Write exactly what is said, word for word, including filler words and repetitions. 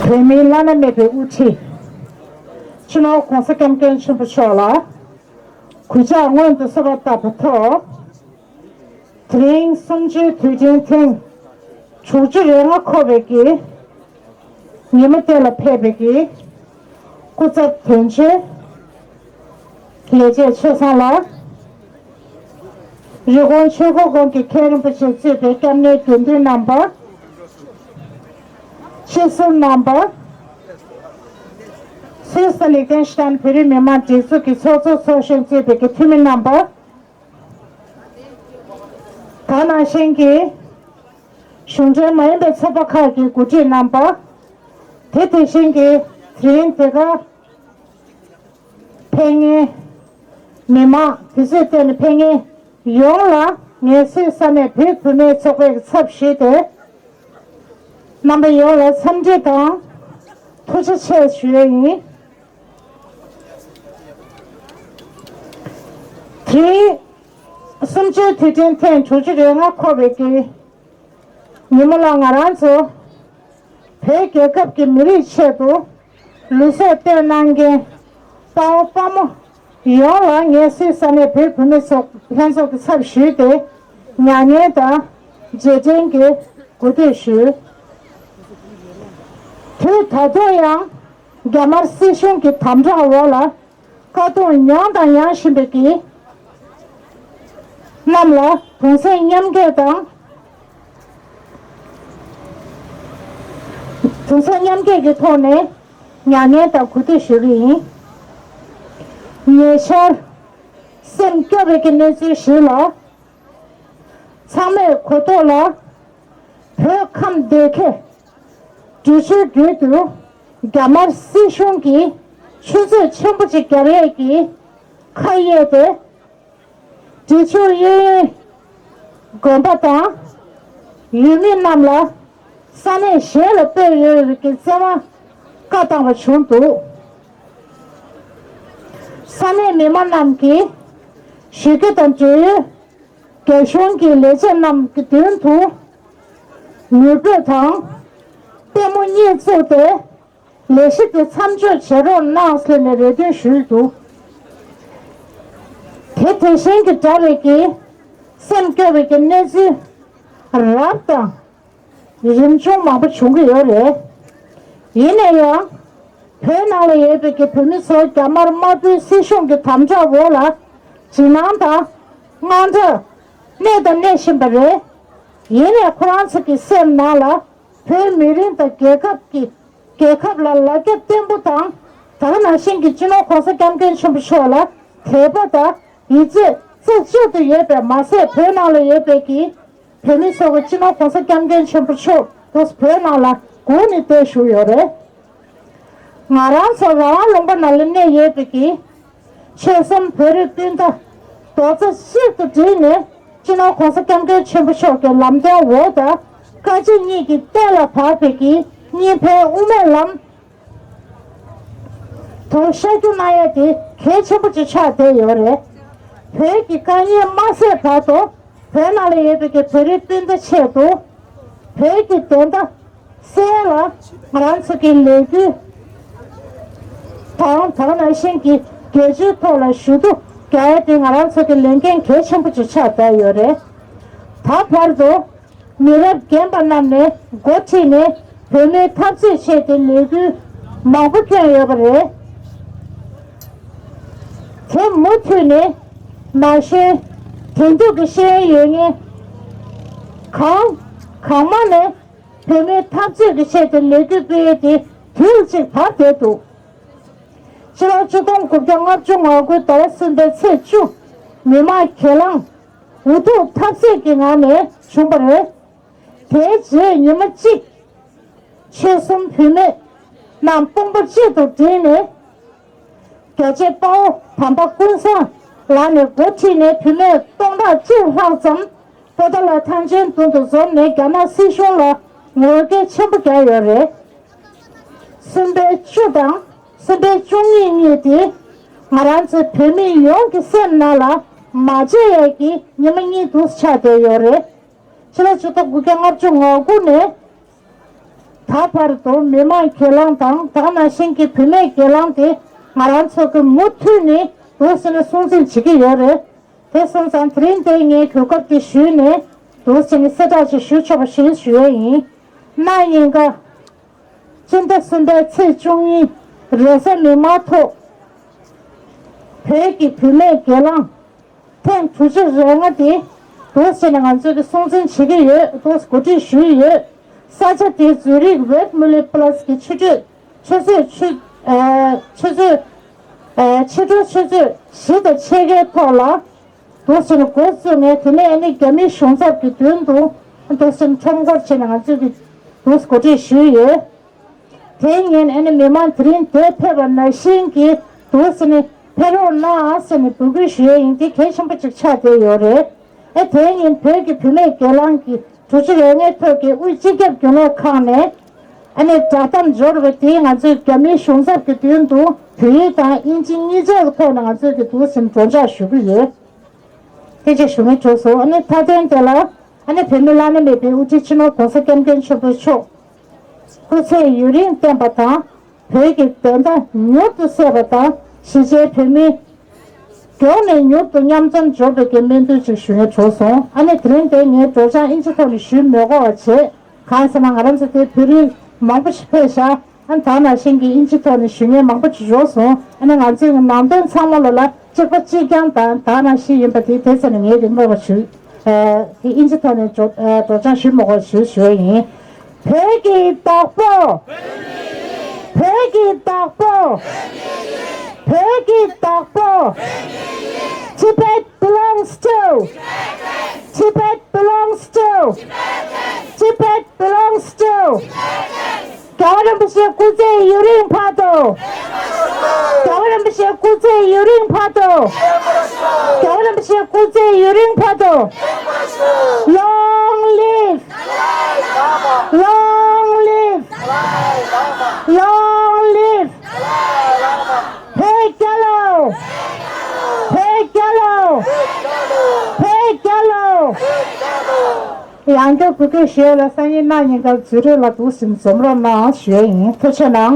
བོད་མིའི་བླ་ན་མེད་པའི་དབུ་ཁྲིད། སྤྱི་ནོར་༸གོང་ས་༸སྐྱབས་མགོན་ཆེན་པོ་མཆོག་ལ་གུས་ཕྱག་སྔོན་དུ་གསོལ་བ་བཏབ་པའི་ཐོག་དེ་རིང་གསུམ་བཅུའི་དུས་དྲན་ཐེངས་དྲུག་ཅུ་རེ་ལྔ་འཁོར་བའི་གི་ཉིན་མོ་དེ་ལ་ཕེབས་པའི་གི་སྐུ་ཚབ་དོན་གཅོད་ལས་བྱེད་ཆོས་བཟང་ལགས། རི་ཀོན་ཆོས་འཁོར་དགོན་གྱི་མཁན་རིན་པོ་ཆེ་གཙོས་པའི་སྐྱབས་གནས་དགེ་འདུན་རྣམ་པ། སྤྱི་ཟུར་རྣམ་པ། སུད་སི་ལིག་ཏེན་ཤི་ཏན་བོད་རིགས་མི་མང་སྒྲིག་འཛུགས་ཀྱི་ཚོགས་གཙོ་ཚོགས་གཞོན་གཙོས་པའི་གི་འཐུས་མི་རྣམ་པ། ད་ནང་བཞིན་གྱི་གཞུང་འབྲེལ་མ་ཡིན་པའི་ཚོགས་པ་ཁག་གི་འགོ་ཁྲིད་རྣམ་པ། དེ་དེ་བཞིན་གྱི་དེ་རིང་འདི་ག་ཕེབས་མཁན་མི་མང་དུས་ཚོད་བཏོན་ནས་ཕེབས་མཁན་ཡོངས་ལ་ངལ་གསོའི་ས་གནས་བོད་བུད་མེད་ཚོགས་པའི་ཚབ་ཞུས་ཏེ། རྣམ་པ་ཡོངས་ལ་འཚམས་འདྲི་དང་ཐུགས་རྗེ་ཆེ་ཞུ་ཡས་ཡིན། དེ་གསུམ་བཅུའི་དུས་དྲན་ཐེངས་དྲུག་ཅུ་རེ་ལྔ་འཁོར་བའི་གི་ཉིན་མོ་ལ་ང་རང་ཚོ་བོད་རྒྱལ་ཁབ་ཀྱི་མི་རིགས་ཆེད་དུ་ལུས་སྲོག་གཏོང་གནང་མཁན་དཔའ་བོ་དཔའ་མོ་ཡོངས་ལ་ངལ་གསོའི་ས་གནས་བོད་བུད་མེད་ཚོགས་ལྷན་ཚོགས་ཀྱི་ཚབ་ཞུས་ཏེ་མྱ་ངན་དང་རྗེས་དྲན་གྱི་གུས་འདུད་ཞུས། དུས་ད་དུང་ཡང་རྒྱ་དམར་སྲིད་གཞུང་གི་དམ་དྲག་འོག་ལ་དཀའ་སྡུག་མྱངས་དང་མྱང་བཞིན་པའི་གི་རྣམས་ལ་གདུང་སེམས་མཉམ་སྐྱེད་དང་། གདུང་སེམས་མཉམ་སྐྱེད་ཀྱི་ཐོག་ནས་མྱ་ངན་དང་གུས་འདུད་ཞུ་གི་ཡིན། ཉེ་ཆར་སེམས་སྐྱོ་བའི་གི་གནས་ཚུལ་ཞིག་ལ། ཚང་མས་གོ་ཐོག་ལ་བོད་ཁམས་སྡེ་དགེ་འབྲི་ཆུའི་རྒྱུད་དུ་རྒྱ་དམར་སྲིད་གཞུང་གིས་ཆུ་ཚོད་ཆེན་པོ་ཅིག་བརྒྱབ་ཡས་ཀྱི་ཁ་གཡས་ཏེ། འབྲི་ཆུ་གཡས་གཡོན་དགོན་པ་དང་ཡུལ་མི་རྣམས་ལ་ས་གནས་གཞན་ལ་སྤོས་ཡོད་པའི་གི་བཙན་དབང་བཀའ་བཏང་བ་བྱུང་འདུག་ས་གནས་མི་མང་རྣམས་ཀྱིས་ཞི་རྒོལ་དང་འབྲེལ་ཡོད་རྒྱ་གཞུང་གི་ལས་བྱེད་རྣམས་ཀྱི་མདུན་དུ་མྱུར་འབོད་དང་ལྟད་མོ་གཉིས་བཙུགས་ཏེ། ལས་གཞི་དེ་མཚམས་འཇོག་བྱེད་རོགས་གནང་ཟེར་ནས་རེ་འདུན་ཞུས་འདུག་དེ་དེ་བཞིན་གྱི་འདྲ་བའི་གི་སེམས་སྐྱོ་བའི་གི་གནས་ཚུལ་རབ་དང་རིམ་བྱུང་མང་པོ་བྱུང་གི་ཡོད་རེད། ཡིན་ན་ཡང་བོད་ནང་ལ་ཡོད་པའི་གི་བོད་མི་ཚོ་རྒྱ་དམར་དམར་པོའི་སྲིད་གཞུང་གི་དམ་དྲག་འོག་ལ་འཇིགས་སྣང་དང་དངངས་སྐྲག་གནས་དང་གནས་བཞིན་པ་རེད། ཡིན་ནའི་ཁོ་རང་ཚོ་གི་སེམས་ནང་ལ་བོད་མི་རིགས་དང་རྒྱལ་ཁབ་ཀྱི་རྒྱལ་ཁབ་ལ་ལ་རྒྱ་བརྟན་པོ་དང་། ད་ག་ནང་བཞིན་གྱི་སྤྱི་ནོར་༸གོང་ས་༸སྐྱབས་མགོན་ཆེན་པོ་མཆོག་ལ་དད་པ་དང་ཡིད་ཆེས་རྩེ་གཅིག་ཏུ་ཡོད་པས་མ་ཟད། བོད་ནང་ལ་ཡོད་པའི་གི་བོད་མི་ཚོ་གི་སྤྱི་ནོར་༸གོང་ས་༸སྐྱབས་མགོན་ཆེན་པོ་མཆོག་ཏུ་བོད་ནང་ལ་སྒུག་ནས་བསྡད་བཞུགས་ཡོད་རེད། ང་རང་ཚོ་རང་དབང་ལུང་པ་ནང་ལ་གནས་ཡོད་པའི་གི་ཆོལ་གསུམ་བོད་རིགས་སྤུན་ཟླ་རྡོག་རྩ་གཅིག་ཏུ་བསྒྲིལ་ནས། སྤྱི་ནོར་༸གོང་ས་༸སྐྱབས་མགོན་ཆེན་པོ་མཆོག་གི་ལམ་སྟོན་འོག་དང་། དཀའ་སྤྱད་གཉིས་ཀྱི་གཏན་ལ་ཕབ་པའི་གི་གཉིས་ཕན་དབུ་མའི་ལམ་དུ་ཤར་རྒྱུག་གནང་ཡ་དེ་གལ་ཆེན་པོ་ཅིག་ཆགས་བསྡད་ཡོད་རེད། བོད་ཀྱི་དཀའ་ངལ་མ་སེལ་བར་དུ་བོད་ནང་ལ་ཡོད་པའི་གི་བོད་རིགས་སྤུན་ཟླ་ཆེད་དུ་བོད་ཀྱི་བདེན་མཐའ་གསལ་ལ་ང་རང་ཚོ་གི་ལས་འགུལ་དང་། ད་ག་ནང་བཞིན་གྱི་རྒྱལ་སྤྱིའི་ཐོག་ལ་ཞུ་གཏུག་རྒྱག་ཡ་དེ་ང་རང་ཚོ་གི་ལས་འགན་གལ་ཆེན་པོ་ཅིག་ཆགས་བསྡད་ཡོད་རེད། ད་བར་དུ་མི་རབས་རྒན་པ་རྣམས་ནས་འགོ་ཁྲིད་ནས་བོད་མིའི་འཐབ་རྩོད་ཆེད་དུ་ལས་འགུལ་མང་པོ་བསྐྱོན་ཡོད་པ་རེད། དེ་མུ་མཐུད་ནས་ན་གཞོན་དེང་དུས་ཀྱི་ཤེས་ཡོན་ཡོད་མཁན་གང་གང་མང་ནས་བོད་མིའི་འཐབ་རྩོད་ཀྱི་ཆེད་དུ་ལས་འགུལ་སྤེལ་ཡས་དེ་དུས་ལ་གཅིག་བབས་བསྡད་འདུག་ཕྱི་ལོ་ཆིག་སྟོང་དགུ་བརྒྱ་ལྔ་བཅུ་ང་དགུ་ཟླ་བ་གསུམ་པའི་ཚེས་བཅུ། མི་མང་གྱེན་ལངས་འུ་ཐུག་འཐབ་རྩོད་ཀྱི་ངང་ནས་བྱུང་བ་རེད། དེའི་རྗེས་ཉི་མ་གཅིག་ཆོལ་གསུམ་བུད་མེད་རྣམས་དཔུང་པ་གཅིག་ཏུ་བསྒྲིལ་ནས། རྒྱལ་གཅེས་དཔའ་བོ་དམ་པ་ཀུན་བཟང་ལགས་ནས་འགོ་ཁྲིད་ནས་བུད་མེད་སྟོང་ཕྲག་གཅིག་ལྷག་ཙམ་པོ་ཏཱ་ལ་ཐང་ཆེན་མདུན་དུ་འཛོམས་ནས་རྒྱ་ནག་སྲིད་གཞུང་ལ་ངོ་རྒོལ་ཆེན་པོ་བརྒྱབ་ཡོད་རེད། གསུམ་པའི་བཅུ་དང་གསུམ་པའི་བཅུ་གཉིས་གཉིས་དེ་ང་རང་ཚོ་བོད་མི་ཡོངས་ཀྱི་སེམས་ནང་ལ་མ་བརྗེད་ཡས་ཀྱི་ཉི་མ་གཉིས་འདུག་ཆགས་བསྡད་ཡོད་རེད། ཕྱི་ལོ་ཆིག་སྟོང་དགུ་བརྒྱ་ལྔ་བཅུ་ང་དགུ་ནས་ ད་བར་དུ་མི་མང་སྒེར་ལངས་དང་ད་ག་ནང་བཞིན་གྱི་བུད་མེད་སྒེར་ལངས་དེ་ང་རང་ཚོ་གི་མུ་མཐུད་ནས་འདུག་སེ་ནས་སྲུང་འཛིན་བྱེད་ཀྱི་ཡོད་རེད། དེ་སོང་ཙང་དེ་རིང་འདིར་ངས་གོ་སྐབས་དེ་ཞུས་ནས་འདུག་སེ་ནས་གསལ་བསྒྲགས་ཅིག་ཞུ་ཆོག་པ་ཞིག་ཞུ་ཡས་ཡིན། གནངས་ཉིན་ཀ་སྤྱི་ཟླ་གསུམ་པའི་ཚེས་བཅུ་གཉིས་རེས་གཟའ་མིག་དམར་ཐོག་བོད་ཀྱི་བུད་མེད་སྒེར་ལངས་ཐེངས་དྲུག་ཅུ་རེ་ལྔ་དེ་འདུག་སེ་ནས་ང་ཚོས་ཀྱི་སྲུང་འཛིན་བྱེད་ཀྱི་ཡོད། འདུག་གོ་སྒྲིག་ཞུས་ཡོད། ས་ཆ་དེ་ཛུ་རིག་Wertmühle Platz གྱི་ཆུ་དྲོད་ཆུ་ཚོད་ཆུ་ཨ་ཆུ་ཚོད་ཨ་ཕྱི་དྲོ་ཆུ་ཚོད་བཞི་དང་ཕྱེད་ཀའི་ཐོག་ལ་འདུག་སེ་ནས་འགོ་བཙུགས་ནས་དེ་ནས་ཨ་ནི་རྒྱ་མིའི་གཞུང་ཚབ་ཀྱི་མདུན་དུ་འདུག་སེ་ནས་ཁྲོམ་སྐོར་བྱས་ནས་ང་ཚོས་ཀྱི་འདུག་གོ་སྒྲིག་ཞུས་ཡོད། དེ་ཉིན་ཨ་ནི་མི་མང་དེ་རིང་འདིར་ཕེབས་པ་ནང་བཞིན་གྱི་འདུག་སེ་ནས་ཕེབས་རོགས་གནང་ཟེར་ནས་འབོད་སྐུལ་ཞུ་ཡས་ཡིན། དེ་གལ་ཆེན་པོ་ཅིག་ཆགས་བསྡད་ཡོད་རེད། ཨེ་དེ་ཉིན་བོད་ཀྱི་བུད་མེད་སྒེར་ལངས་ཀྱི་དྲུག་ཅུ་རེ་ལྔའི་ཐོག་གི་དབུས་སྤྱི་ཁྱབ་རྒྱུན་ལས་ཁང་ནས་ཨ་ནི་བསྒྲགས་གཏམ་འབྱོར་བ་དེ་ང་ཚོས་རྒྱ་མིའི་གཞུང་ཚབ་ཀྱི་མདུན་དུ་བོད་ཡིག་དང་དབྱིན་ཇི་གཉིས་ཆ་གི་ཐོག་ནས་ང་ཚོས་ཀྱི་འདུག་སེ་ནས་སྒྲོག་སྦྱང་ཞུ་གི་ཡོད། དེ་ཅིག་ཞུ་ངེས་བྱུང་སོང་། ཨ་ནི་མཐའ་དོན་དེ་ལ་ཨ་ནི་བོད་མི་བླ་ན་མེད་པའི་དབུ་ཁྲིད་སྤྱི་ནོར་༸གོང་ས་༸སྐྱབས་མགོན་ཆེན་པོ་མཆོག་སྐུ་ཚེ་ཡུན་རིང་བརྟན་པ་དང་། བོད་ཀྱི་བདེན་མཐའ་མྱུར་དུ་གསལ་བ་དང་། གཞིས་བྱེས་བོད་མི་མགྱོགས་ནས་མྱུར་དུ་མཉམ་འཛོམས་འབྱོར་བའི་གི་སྨོན་འདུན་ཅིག་ཞུ་ངེས་བྱུང་སོང་། ཨ་ནི་དེ་རིང་འདིར་ངས་སྒྲོག་སྦྱང་དབྱིན་ཇི་ཐོག་ནས་ཞུས་མི་དགོས་པ་བྱས། གང་ཟེར་ན་ང་རང་ཚོ་དེ་བོད་རིགས་མང་པོ་ཞིག་ཕེབས་ཤག་ཨ་ནི་ད་ནང་བཞིན་གྱི་དབྱིན་ཇི་ཐོག་ནས་ཞུ་མཁན་མང་པོ་ཅིག་འབྱོར་སོང་། ཨ་ནི་ང་ཚོའི་ནང་དོན་ཚང་མ་ལོ་ལ་གཅིག་པ་གཅིག་རྐྱང་དང་ད་ནང་བཞིན་ཡིན་པ་དེ་དེ་ཚོ་ནས་ངས་རིག་མོས་པ་ཞུ། ཨ་དེ་དབྱིན་ཇི་ཐོག་ནས་སྒྲོག་ཨ་སྒྲོག་སྦྱང་ཞུ་མི་དགོས་ཞུ་ཞུ་ཡ་ཡིན། བོད་ཀྱི་བདག་པོ། བོད་ཀྱི་བདག་པོ། བོད་ཀྱི་བདག་པོ། Tibet belongs to Tibet belongs to Tibet belongs to རྒྱལ་བ་རིན་པོ་ཆེ་སྐུ་ཚེ་ཡུན་རིང་འཕགས་སོ། རྒྱལ་བ་རིན་པོ་ཆེ་སྐུ་ཚེ་ཡུན་རིང་འཕགས་སོ། རྒྱལ་བ་རིན་པོ་ཆེ་སྐུ་ཚེ་ཡུན་རིང་འཕགས་སོ། Long live! Long live! Long live! བོད་རྒྱལ་ལོ། བོད་རྒྱལ་ལོ། བོད་རྒྱལ་ལོ། ཡང་བསྐྱར་འབོད་སྐུལ་ཞུ་ཡས་ལ། སང་ཉིན་གནངས་ཉིན་ཀ་ཛུ་རིག་ལ་འདུག་སེ་འཛོམས་རོགས་གནང་ཞུ་ཡས་ཡིན། ཐུགས་རྗེ་གནང་།